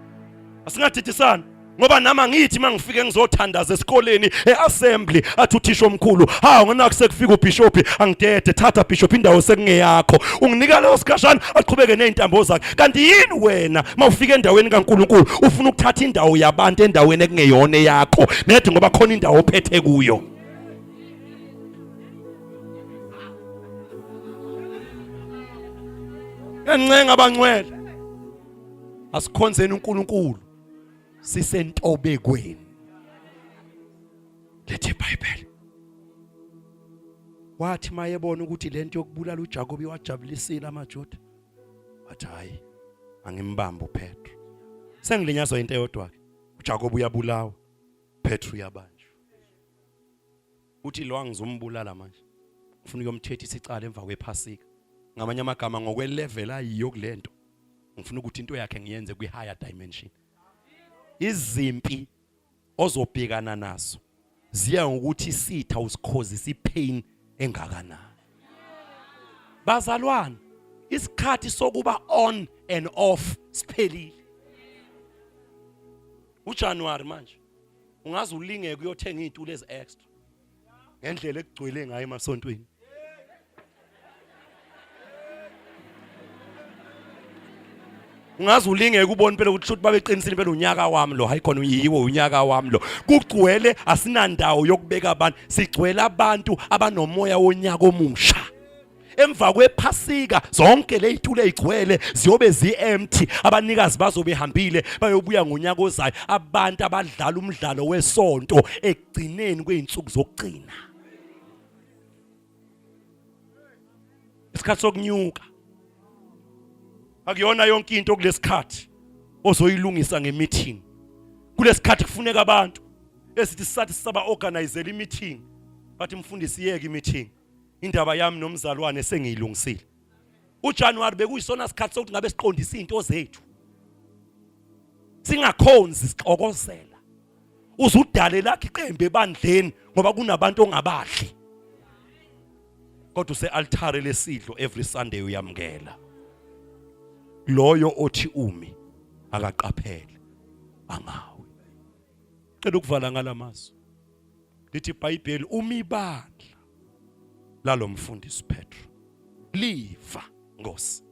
[SPEAKER 1] asingathithisani, ngoba nami angithi mangifike ngizothandaza esikoleni eassembly, athi uthisha omkhulu, hawu, ngonakho sekufika ubishop, angidede, thatha bishop, indawo sekungeyakho. Unginika leyo sikhashana, aqhubeke nezintambo zakhe. Kanti yini wena mawufika endaweni kaNkuluNkulu ufuna ukuthatha indawo yabantu endaweni ekungeyona eyakho, nethi ngoba khona indawo ophethe kuyo? Yancenga abangcwele, asikhonzeni uNkulunkulu sisentobekweni. Lethi iBhayibheli, wathi mayebona ukuthi lento yokubulala uJakobe wajabulisile amaJuda, wathi hayi, angimbambe uPetro. Sengilinyazwa into eyodwa ke, uJakobe uyabulawa, Petro uyabanjwa. Uthi lo angizombulala manje, ufuna ukuyomthethisa icala emva kwephasika. Ngamanye amagama, ngokwelevel ayiyo kulento, ngifuna ukuthi into yakhe ngiyenze kwi higher dimension. Izimpi ozobhekana nazo ziya ngokuthi isitha usikhozisa ipain engakanani. Bazalwane, isikhathi sokuba on and off siphelile. uJanuary manje ungaze ulingeke uyothenga izitulo ezi extra ngendlela ekugcwele ngayo emasontweni. Ungaze ulingeke ubone phela ukuthi shuthi babeqinisile phela, unyaka wami lo. Hayi khona, uyiwo unyaka wami lo. Kugcwele, asinandawo yokubeka abantu, sigcwele abantu abanomoya wonyaka omusha. Emva kwephasika zonke lezitulo ezigcwele ziyobe zi-empty, abanikazi bazobe behambile, bayobuya ngonyaka ozayo. Abantu abadlala umdlalo wesonto ekugcineni kwey'nsuku zokugcina, isikhathi sokunyuka. Akuyona yonke into kulesikhathi ozoyilungisa ngemeeting. Kulesikhathi kufuneka abantu esithi sisathi sisaba organizela imeeting, bathi mfundisi, yeke imeeting, indaba yami nomzalwane sengiyilungisile. UJanuary bekuyisona sikhathi sokuthi ngabe siqondisa izinto zethu, singakhonzi sixokozela. Uzudale lakhe iqembu ebandleni ngoba kunabantu ongabadli, kodwa use-altare lesidlo every Sunday uyamukela. Loyo othi umi akaqaphele angawi. Cela ukuvala ngalamazwi. Lithi iBhayibheli, uma ibandla lalomfundisi Petro liva, Nkosi,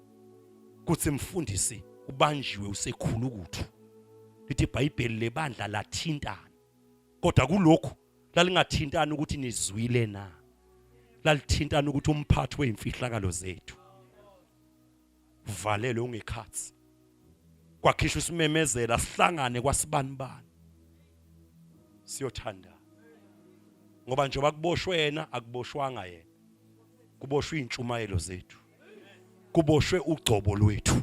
[SPEAKER 1] kuthi mfundisi ubanjiwe usekhulukuthu, lithi iBhayibheli lebandla lathintana. Kodwa kulokhu lalingathintani ukuthi nizwile na. Lalithintana ukuthi umphathi wezimfihlakalo zethu uvalelwe ungekhathi. Kwakhishwa isimemezela sihlangane kwasibanibani. Siyothanda. Ngoba njengoba kuboshwe yena akuboshwanga yena. Kuboshwe intshumayelo zethu. Kuboshwe ugcobo lwethu.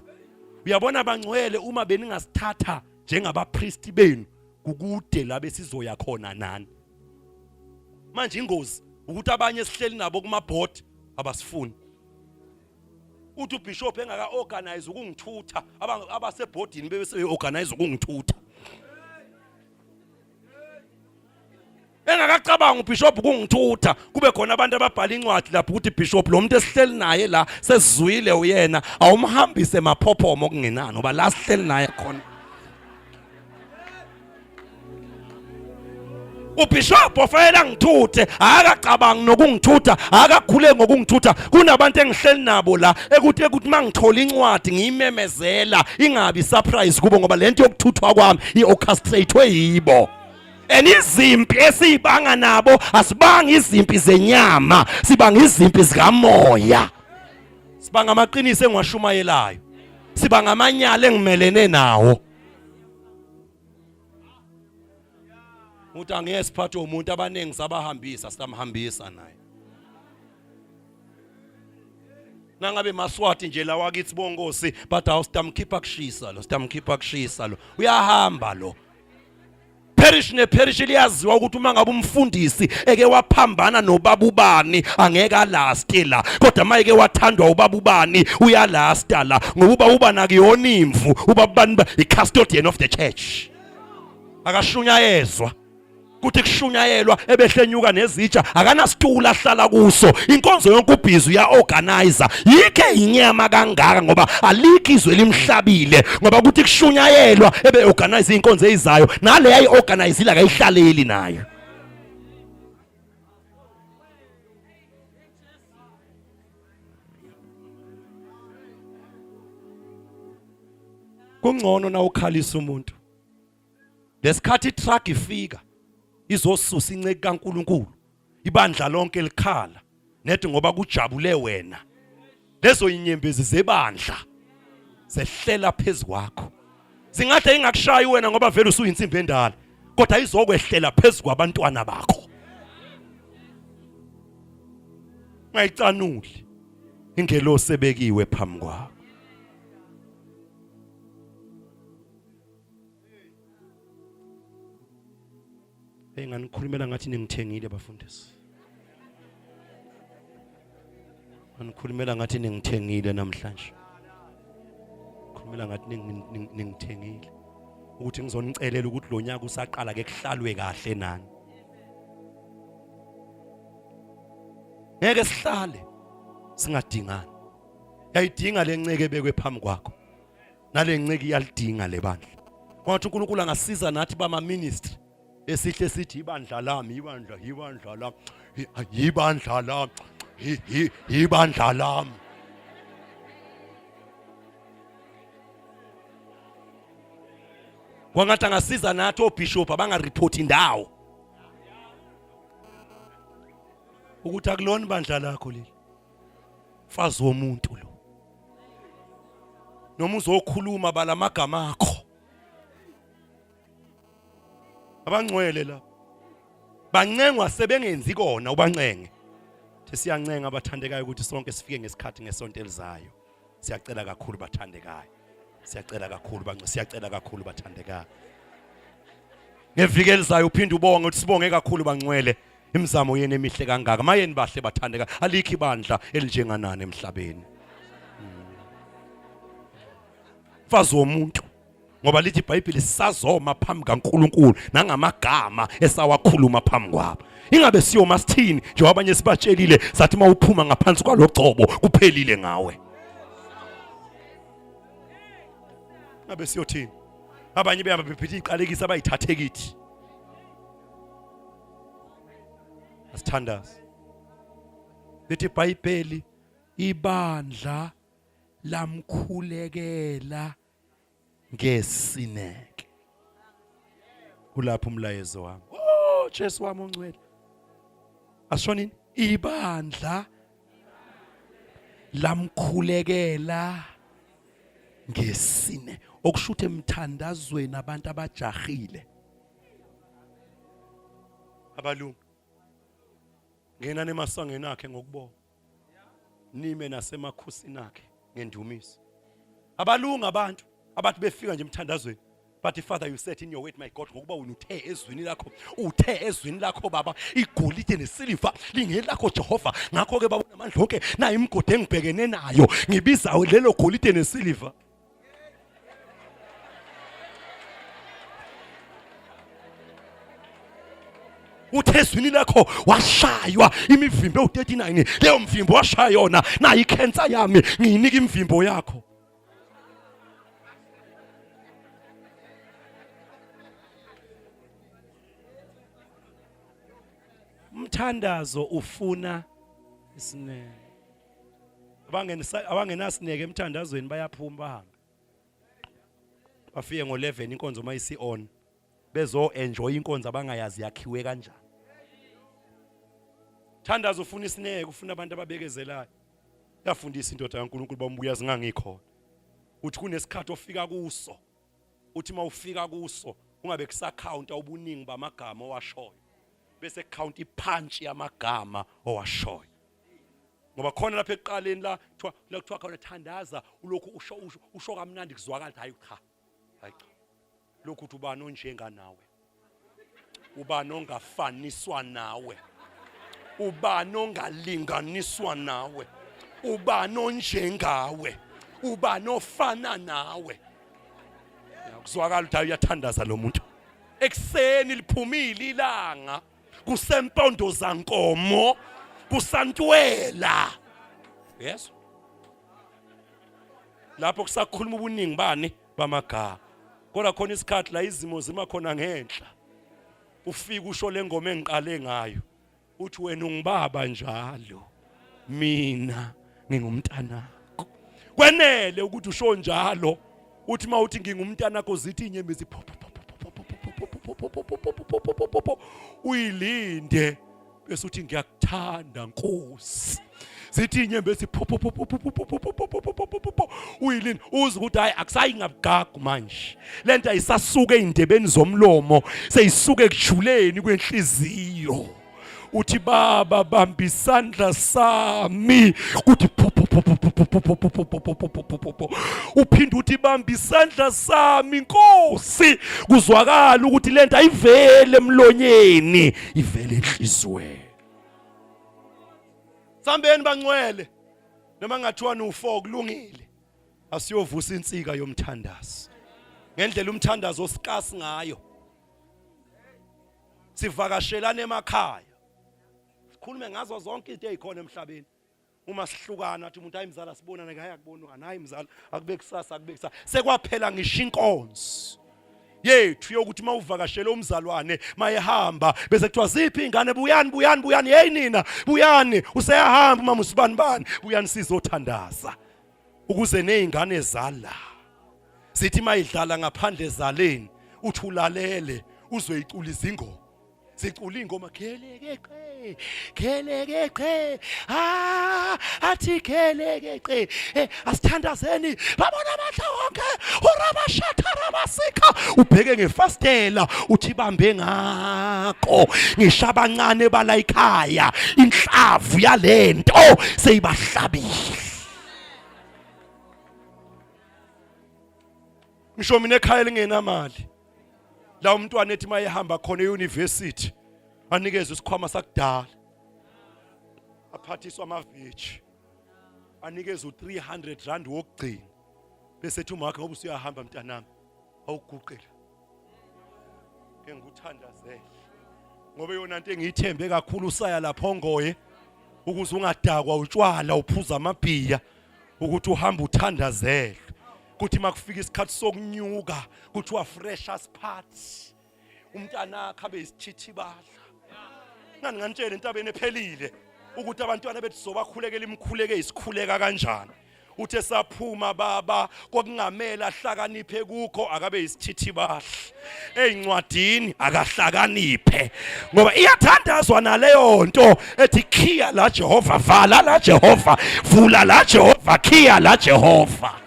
[SPEAKER 1] Uyabona bangcwele uma beningasithatha njengabapristi benu kukude la besizoya khona nani. Manje ingozi ukuthi abanye sihleli nabo kuma board abasifuni. Uthi ubishop engaka organize ukungithutha abasebhodini bebe organize ukungithutha. Engakacabanga ubishop ukungithutha kube khona abantu ababhala incwadi lapho ukuthi bishop lo muntu esihleli naye la sesizwile uyena awumhambise emaphophomo okungenani ngoba la sihleli naye khona. Ubishop ofanele angithuthe akacabangi nokungithutha akakhule ngokungithutha kunabantu engihleli nabo la ekuthi ekuthi mangithola incwadi ngiyimemezela ingabi surprise kubo ngoba lento yokuthuthwa kwami iorchestratewe yibo. And izimpi esiyibanga nabo asibanga izimpi zenyama, sibanga izimpi zikamoya. Sibanga amaqiniso engiwashumayelayo. Sibanga amanyala engimelene nawo. Uthi angeke siphathwe umuntu abaningi sabahambisa sitamhambisa naye. Nangabe maswati nje lawa kithi bonkosi but awu sitamkhipha kushisa lo sitamkhipha kushisa lo uyahamba lo. Parish neparish liyaziwa ukuthi uma ngabe umfundisi eke waphambana nobaba ubani angeke alaste la, kodwa uma eke wathandwa ubaba ubani uyalasta la, ngoba ubaba ubani akuyona imvu, ubaba ubani i-custodian of the church. Akashunyayezwa kuthi kushunyayelwa ebehlenyuka nezitsha, akanasitulo ahlala kuso, inkonzo yonke ubhizi uya-organizer. Yikho inyama kangaka ngoba alikho izwe limhlabile, ngoba kuthi kushunyayelwa ebe-organize inkonzo eyizayo, nale ayi-organizile akayihlaleli nayo. Kungcono na ukhalisa umuntu lesikhathi itruck ifika izosusa inceki kaNkuluNkulu, ibandla lonke likhala nethi ngoba kujabule wena, lezo inyembezi zebandla zehlela phezu kwakho. Zingahle ingakushayi wena ngoba vele usuyinsimbi endala, kodwa izokwehlela phezu kwabantwana bakho. Ungayicanuli ingelosi ebekiwe phambi kwakho. Hey, nganikhulumela ngathi ningithengile bafundisi. Nganikhulumela ngathi ningithengile namhlanje. Khulumela ngathi ningithengile. Ukuthi ngizonicelela ukuthi lo nyaka usaqala ke kuhlalwe kahle nani. Ngeke sihlale singadingani. Yayidinga lenceke ebekwe phambi kwakho. Nale nceke iyalidinga lebandla. Kwathi uNkulunkulu angasiza nathi bama ministry esihle sithi ibandla lami, ibandla, ibandla lami, ibandla lami, ibandla lami. Kwangathi angasiza nathi obishop abangareport indawo ukuthi akulona ibandla lakho leli, mfazi womuntu lo. Noma uzokhuluma bala amagama akho. Abangcwele la bancengwa sebengenzi kona ubancenge. Thi siyancenga abathandekayo ukuthi sonke sifike ngesikhathi ngesonto elizayo. Siyacela kakhulu bathandekayo, siyacela kakhulu bangcwele, siyacela kakhulu bathandekayo. Ngeviki elizayo uphinde ubonge uthi sibonge kakhulu bangcwele imizamo yenu emihle kangaka. Mayeni bahle bathandeka, alikho ibandla elinjenganani emhlabeni. Mfazi womuntu, ngoba lithi iBhayibheli sisazoma phambi kaNkuluNkulu nangamagama esawakhuluma phambi kwabo. Ingabe siyoma sithini njengoba abanye sibatshelile sathi mawuphuma ngaphansi kwalogcobo kuphelile ngawe. Ngabe siyothini? Abanye behamba bephethe iqalekisa abayithathe kithi. Asithandaze. Lithi iBhayibheli ibandla lamkhulekela ngesineke. Kulapho umlayezo wami. Oh Jesu wami ongcwele. Asishonini? Ibandla lamkhulekela ngesine okusho ukuthi emthandazweni abantu abajahile abalungu ngena nemasangweni akhe ngokubonga nime nasemakhosini akhe ngendumiso abalunga abantu abathi befika nje emthandazweni But Father, you said in your word, my God, ngokuba wena uthe ezwini lakho, uthe ezwini lakho baba, igolide nesiliva lingelakho Jehova. Ngakho ke baba unamandla onke, nayi imigodi engibhekene nayo, ngibiza lelo golide nesiliva. Uthe ezwini lakho washaywa imivimbo ewu-39 leyo mvimbo washaya yona nayi ikhensa yami ngiyinika imivimbo yakho. Umthandazo ufuna isineke. Abangenasineke emthandazweni bayaphuma bahambe. Bafike ngo-11 inkonzo uma isi on bezo enjoy inkonzo abangayazi yakhiwe kanjani. Thandazo ufuna isineke, ufuna abantu ababekezelayo. Yafundisa indoda kaNkulunkulu bambuya zingangikhona. Uthi kunesikhathi ofika kuso. Uthi mawufika kuso ungabe kusakhawunta ubuningi bamagama owashoyo. Bese count ipunch yamagama owashoyo. Ngoba khona lapha ekuqaleni la kuthiwa la kuthiwa khona thandaza ulokhu usho usho, usho kamnandi kuzwakala hayi cha. Hayi cha. Lokhu uthi ubani onjenga nawe? Ubani ongafaniswa nawe? Ubani ongalinganiswa nawe? Ubani onjengawe? Ubani ofana nawe? Kuzwakala ukuthi uyathandaza lo muntu. Ekuseni liphumile ilanga kusempondo zankomo kusantwela. Yes. Lapho kusakhuluma ubuningi bani bamagama. Kodwa khona isikhathi la izimo zima khona ngenhla. Ufika usho lengoma engiqale ngayo. Uthi wena ungibaba njalo. Mina ngingumntanakho. Kwenele ukuthi usho njalo. Uthi mawuthi ngingumntanakho zithi inyembezi uyilinde bese uthi ngiyakuthanda Nkosi zithi inyembezi uyilini uze ukuthi hayi akusayi ngabugagu manje lento ayisasuke ezindebeni zomlomo seyisuke ekujuleni kwenhliziyo uthi baba bamba isandla sami kuthi uphinde uthi bamba isandla sami nkosi kuzwakala ukuthi lento ayivele emlonyeni ivele enhliziyweni Sambeni bangcwele noma ngathiwa nu4 kulungile asiyovusa insika yomthandazo ngendlela umthandazo osikasi ngayo sivakashelana emakhaya sikhulume ngazo zonke izinto ezikhona emhlabeni uma sihlukana athi umuntu hayi mzala sibonane hayi akubonwana hayi mzala akube kusasa akube kusasa sekwaphela ngisho inkonzo yethu yokuthi mawuvakashele umzalwane mayehamba bese kuthiwa ziphi ingane buyani buyani buyani hey nina buyani useyahamba umama usibani bani buyani sizothandaza ukuze nezingane zala sithi mayidlala ngaphandle zaleni uthi ulalele uzoyicula izingoma sicula ingoma khelekeqe khelekeqe ah athi khelekeqe eh, asithandazeni babona amandla wonke urabashatha rabasika ubheke ngefastela uthi bambe ngakho ngisho abancane bala ikhaya inhlavu yalento seyibahlabile ngisho mina ekhaya lingenamali la umntwana ethi mayehamba khona euniversity anikezwe isikhwama sakudala aphathiswa amaveji anikezwe u300 rand wokugcina bese ethi umakhe ngoba usuyahamba mntanami awuguqela ke ngikuthandazele ngoba yona into engiyithembe kakhulu usaya lapho ngoye ukuze ungadakwa utshwala uphuza amabhiya ukuthi uhamba uthandazele kuthi makufika isikhathi sokunyuka kuthiwa freshers party umntanakhe abe isithithibadla ngani nganitshela entabeni ephelile ukuthi abantwana bethu sobakhulekela imikhuleke isikhuleka kanjani. Uthe saphuma baba kwakungamele ahlakaniphe kukho akabe isithithibahle ezincwadini akahlakaniphe ngoba iyathandazwa naleyo nto ethi khiya la Jehova vala la Jehova vula la Jehova khiya la Jehova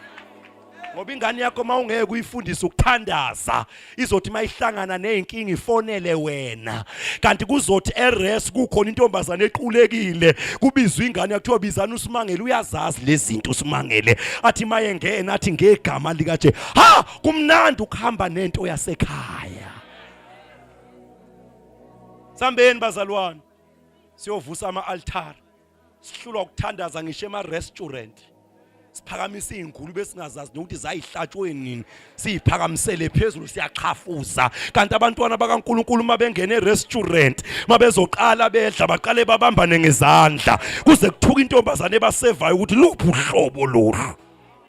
[SPEAKER 1] ngoba ingane yakho uma ungeke uyifundise ukuthandaza izothi mayihlangana nezinkinga ifonele wena kanti kuzothi eres kukhona intombazane equlekile kubizwa ingane yakuthiwa bizana uSimangele uyazazi lezi zinto uSimangele athi mayengena athi ngegama likaJe ha kumnandi ukuhamba nento yasekhaya sambeni bazalwane siyovusa ama-altare sihlulwa ukuthandaza ngisho ema-restaurant siphakamisa iy'ngulube esingazazi nokuthi zayihlatshwe nini siyiphakamisele phezulu siyachafuza kanti abantwana bakaNkulunkulu uma bengena e-restaurant uma bezoqala bedla baqale babambane ngezandla kuze kuthuka intombazane ebasevayo ukuthi luphi uhlobo lolu.